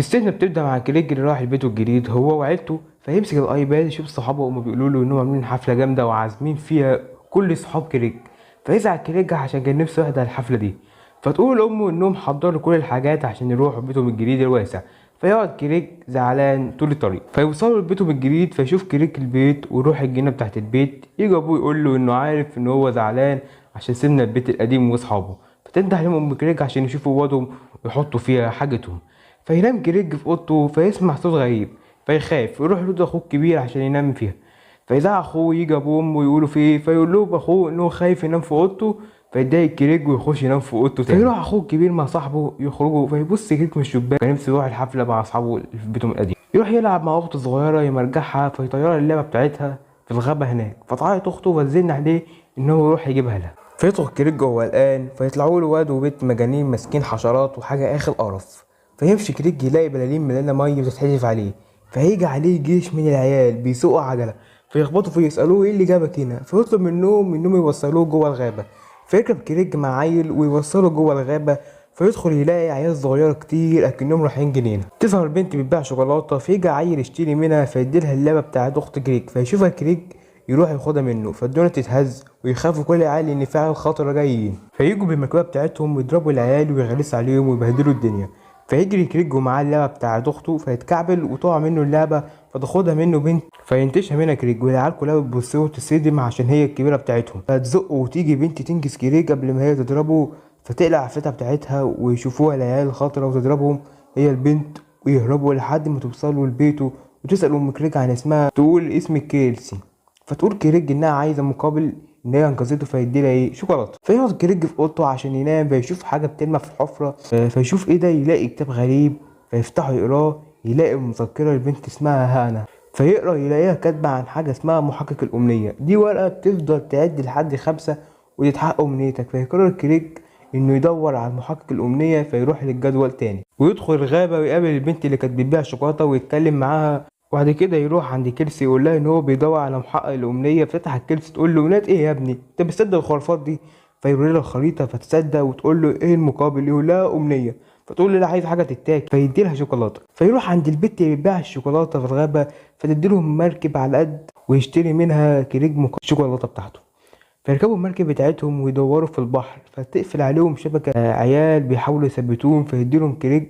قصتنا بتبدا مع كريج اللي راح البيت الجديد هو وعيلته، فيمسك ال iPad يشوف صحابه وهم بيقولوا له انهم عاملين حفلة جامدة وعازمين فيها كل صحاب كريج. فيزعل كريج عشان كان نفسه يحضر الحفلة دي. فتقول امه انهم حضروا كل الحاجات عشان يروحوا بيتهم الجديد الواسع. فيقعد كريج زعلان طول الطريق. فيوصلوا لبيتهم الجديد، فيشوف كريج البيت ويروح الجنينة بتاعت البيت. يجي ابوه يقول له انه عارف ان هو زعلان عشان سيبنا البيت القديم واصحابه. فتنده عليهم ام كريج عشان يشوفوا اوضهم ويحطوا فيها حاجتهم. فينام كريج في اوضته، فيسمع صوت غريب فيخاف ويروح لأوضة اخوه الكبير عشان ينام فيها. فيزعق اخوه، يجي ابوه وامه يقولوا في ايه، فيقول لهم اخوه انه خايف ينام في اوضته. فيتضايق كريج ويخش ينام في اوضته تاني. فيروح اخوه الكبير مع صاحبه يخرجوا، فيبص كريج من الشباك، كان نفسه يروح الحفلة مع اصحابه في بيتهم القديم. يروح يلعب مع اخته الصغيرة يمرجحها، فيطيرها اللعبة بتاعتها في الغابة هناك. فتعيط اخته وتزن عليه ان هو يروح يجيبها لها. فيدخل كريج وهو قلقان، فيطلعوا له واد وبنت مجانين ماسكين حشرات وحاجه اخر قرف. فيمشي كريج يلاقي بلالين مليانة مية بتتحدف عليه. فهيجي عليه جيش من العيال بيسوقوا عجله، فيخبطوا فيه يسالوه ايه اللي جابك هنا، فيطلب منهم انهم يوصلوه جوه الغابة. فيركب كريج مع عيل ويوصله جوه الغابة. فيدخل يلاقي عيال صغيرة كتير اكنهم رايحين جنينة. تظهر بنت بتبيع شوكولاتة، فيجي عيل يشتري منها، فيديلها اللعبة بتاعت اخت كريج. فيشوفها كريج يروح ياخدها منه، فالدنيا تتهز ويخافوا كل العيال ان في عيال خطره جايين. فيجوا بالمركبه بتاعتهم ويضربوا العيال ويغلسوا عليهم ويبهدلوا الدنيا. فيجري كريج ومعاه اللعبة بتاعت اخته، فيتكعبل وتقع منه اللعبة، فتاخدها منه بنت فينتشها منها كريج. والعيال كلها بتبص وتتصدم عشان هي الكبيرة بتاعتهم. فتزقه وتيجي بنت تنجز كريج قبل ما هي تضربه، فتقلع عفتها بتاعتها ويشوفوها العيال الخطرة وتضربهم هي البنت ويهربوا لحد ما توصلوا لبيته. وتسال ام كريج عن اسمها، تقول اسم كيلسي. فتقول كريج انها عايزه مقابل ان هي انقذته، فيديلها ايه شوكولاتة. فيقعد كريج في اوضته عشان ينام، فيشوف حاجة بتلمع في الحفرة، فيشوف ايه ده، يلاقي كتاب غريب فيفتحه يقراه، يلاقي مذكره لبنت اسمها هانا. فيقرا يلاقيها كاتبه عن حاجة اسمها محقق الامنية، دي ورقة بتفضل تعد لحد 5 وتتحقق امنيتك. فيقرر كريج انه يدور على محقق الامنية، فيروح للجدول تاني ويدخل الغابة ويقابل البنت اللي كانت بتبيع شوكولاتة ويتكلم معاها. وبعد كده يروح عند كيلسي يقول لها ان هو بيدور على محقق الامنية. فتح كيلسي تقول له امنية ايه يا ابني، انت بتصدق الخرافات دي؟ فيوري لها الخريطة فتصدق وتقول له ايه المقابل، يقول لها امنية. فتقول له لا عايز حاجة تتاكل، فيدي لها شوكولاتة. فيروح عند البت اللي بتبيع الشوكولاتة في الغابة، فتدي لهم مركب على قد ويشتري منها كريج الشوكولاتة بتاعته. فيركبوا المركب بتاعتهم ويدوروا في البحر، فتقفل عليهم شبكة عيال بيحاولوا يثبتوهم، فيديلهم كريج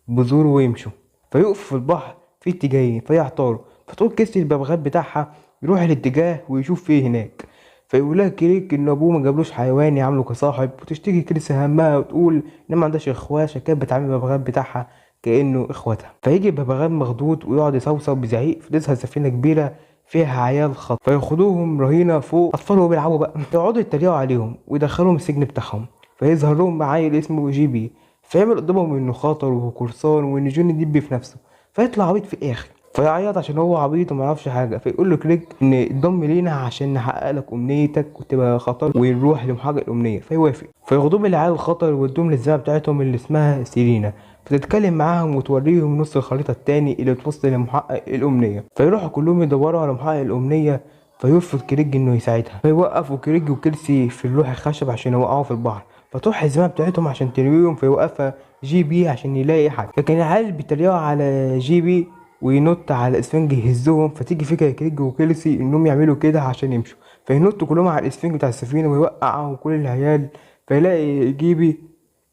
بذور ويمشوا. فيقفوا في البحر في اتجاهين فيحتاروا. فتقول كيسي الببغاء بتاعها يروح الاتجاه ويشوف فيه هناك. فيقول لها كريج ان ابوه ما جابلوش حيوان يعامله كصاحب، وتشتكي كريس همها وتقول ان ما عندهاش اخوات عشان كانت بتعامل الببغاء بتاعها كانه اخواتها. فيجي الببغاء مخضوض ويقعد يصوصو بزعيق، فتظهر سفينة كبيرة فيها عيال خط، فياخدوهم رهينة فوق اطفال وهو بيلعبوا بقى، يقعدوا يتريقوا عليهم ويدخلوهم السجن بتاعهم. فيظهر لهم عيل اسمه جي بي، فيعمل قدامهم انه خطر وقرصان وان جوني ديب في نفسه، فيطلع عبيط في الاخر، فيعيط عشان هو عبيط وما يعرفش حاجة. فيقول له كريج ان انضم لينا عشان نحقق لك امنيتك وتبقى خطر ونروح لمحقق الامنية، فيوافق. فياخدوهم العيال الخطر ويودوهم للزرعه بتاعتهم اللي اسمها سيرينا، فتتكلم معاهم وتوريهم نص الخريطة التاني اللي بتوصل لمحقق الامنية. فيروحوا كلهم يدوروا على محقق الامنية، فيرفض كريج انه يساعدها. فيوقفوا كريج وكيلسي في اللوح الخشب عشان يوقعوا في البحر، فتروح الزمالة بتاعتهم عشان ترويهم، فيوقفها جي بي عشان يلاقي حد. لكن العيال بيتريقوا على جي بي وينط على الاسفنج يهزهم، فتيجي فكرة كريج وكيلسي انهم يعملوا كده عشان يمشوا، فينطوا كلهم على الاسفنج بتاع السفينة ويوقعوا كل العيال. فيلاقي جيبي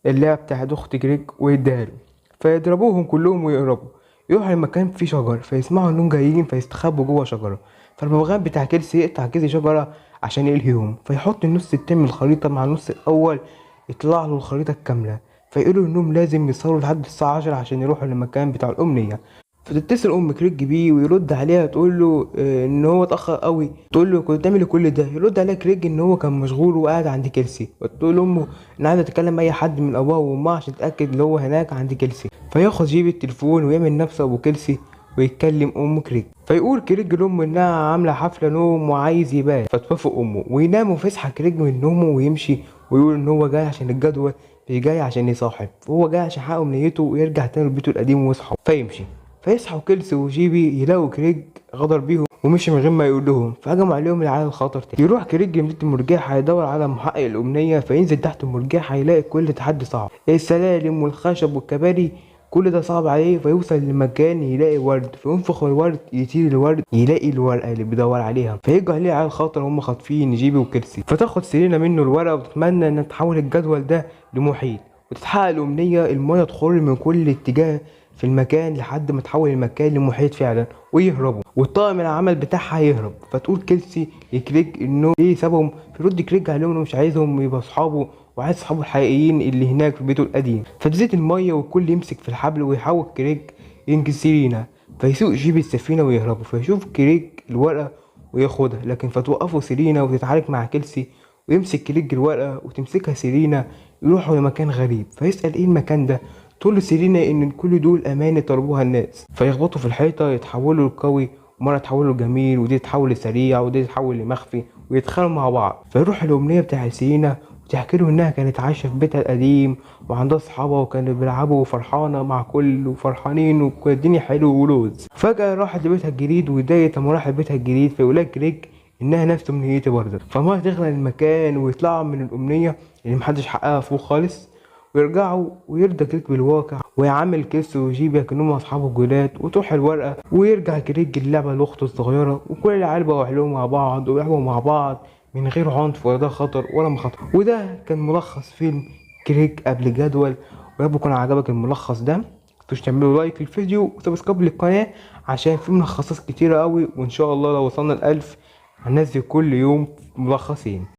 اللعبة بتاعت اخت كريج ويديها له، فيضربوهم كلهم ويهربوا. يروحوا لمكان فيه شجر، فيسمعوا انهم جايين فيستخبوا جوه شجرة. فالببغاء بتاع كيلسي يقطع جذع شجرة عشان يلهيهم، فيحط النص التاني من الخريطة مع النص الاول يطلع له الخريطة الكاملة. فيقولوا انهم لازم يسهروا لحد الساعة 10 عشان يروحوا للمكان بتاع الامنية. فتتصل ام كريج بيه ويرد عليها تقول له ان هو اتاخر قوي، تقول له كنت بتعمل كل ده؟ يرد عليها كريج ان هو كان مشغول وقاعد عند كيلسي، وتقول امه ان عايزه تكلم اي حد من ابوها وامها عشان تتاكد ان هو هناك عند كيلسي. فياخد جيب التليفون ويعمل نفسه ابو كيلسي ويتكلم ام كريج. فيقول كريج لامه انها عامله حفلة نوم وعايز يبات، فتوافق امه وينام. وفيصحى كريج من نومه ويمشي ويقول ان هو جاي عشان الجدول، مش جاي عشان يصاحب، هو جاي عشان يحقق امنيته ويرجع تاني لبيته القديم ويصحى. فيمشي. فيصحوا كيلسي وجيبي يلاقوا كريج غدر بيهم ومشي من غير ما يقول لهم، فهجموا عليهم العيال الخطر تاني. يروح كريج لمدينة المرجحة يدور على محقق الأمنية، فينزل تحت المرجحة يلاقي كل تحدي صعب، السلالم والخشب والكباري، كل ده صعب عليه، فيوصل لمكان يلاقي ورد، فينفخ الورد يطير الورد، يلاقي الورقة اللي بيدور عليها، فيرجع ليه على الخطر هم خاطفين جيبي وكيلسي. فتاخد سيرينا منه الورقة وتتمنى ان تحول الجدول ده لمحيط، وتتحقق الأمنية، المية تخر من كل اتجاه في المكان لحد ما تحول المكان لمحيط فعلا ويهربوا، والطاقم العمل بتاعها يهرب. فتقول كيلسي لكريج انه ليه سابهم، فيرد كريج عليهم انه مش عايزهم يبقى اصحابه وعايز اصحابه الحقيقيين اللي هناك في بيته القديم. فتزيد المية والكل يمسك في الحبل ويحاول كريج ينقذ سيرينا، فيسوق جيبي السفينة ويهربوا. فيشوف كريج الورقة وياخدها، لكن فتوقفه سيرينا وتتعارك مع كيلسي، ويمسك كريج الورقة وتمسكها سيرينا، يروحوا لمكان غريب. فيسأل ايه المكان ده، تقول له سيرينا ان كل دول امانة طلبوها الناس. فيخبطوا في الحيطة يتحولوا لقوي، ومرة يتحولوا لجميل، ودي تتحول لسريع، ودي تتحول لمخفي، ويتخانقوا مع بعض. فيروح الأمنية بتاع سيرينا وتحكي له انها كانت عايشة في بيتها القديم وعندها اصحابها وكانوا بيلعبوا وفرحانة مع كل وفرحانين والدنيا حلوة ولوز. فجأة راحت لبيتها الجديد واتضايقت لما راحت لبيتها الجديد، فيقول لها كريج انها نفس امنيتي برضه. فما تغرق المكان ويطلعوا من الامنية اللي محدش حققها فوق خالص، ويرجعوا ويرضى كريج بالواقع ويعامل كيلسي وجيبي كأنهم اصحابه الجداد، وتروح الورقة ويرجع كريج اللعبة لاخته الصغيرة، وكل العيال بقوا يحلموا مع بعض ويلعبوا مع بعض من غير عنف ولا ده خطر ولا مخاطر. وده كان ملخص فيلم كريج قبل جدول، ويا رب يكون عجبك الملخص ده. متنسوش تعملوا like للفيديو و subscribe للقناة عشان في ملخصات كتيرة قوي، وان شاء الله لو وصلنا ل1000 هننزل كل يوم ملخصين.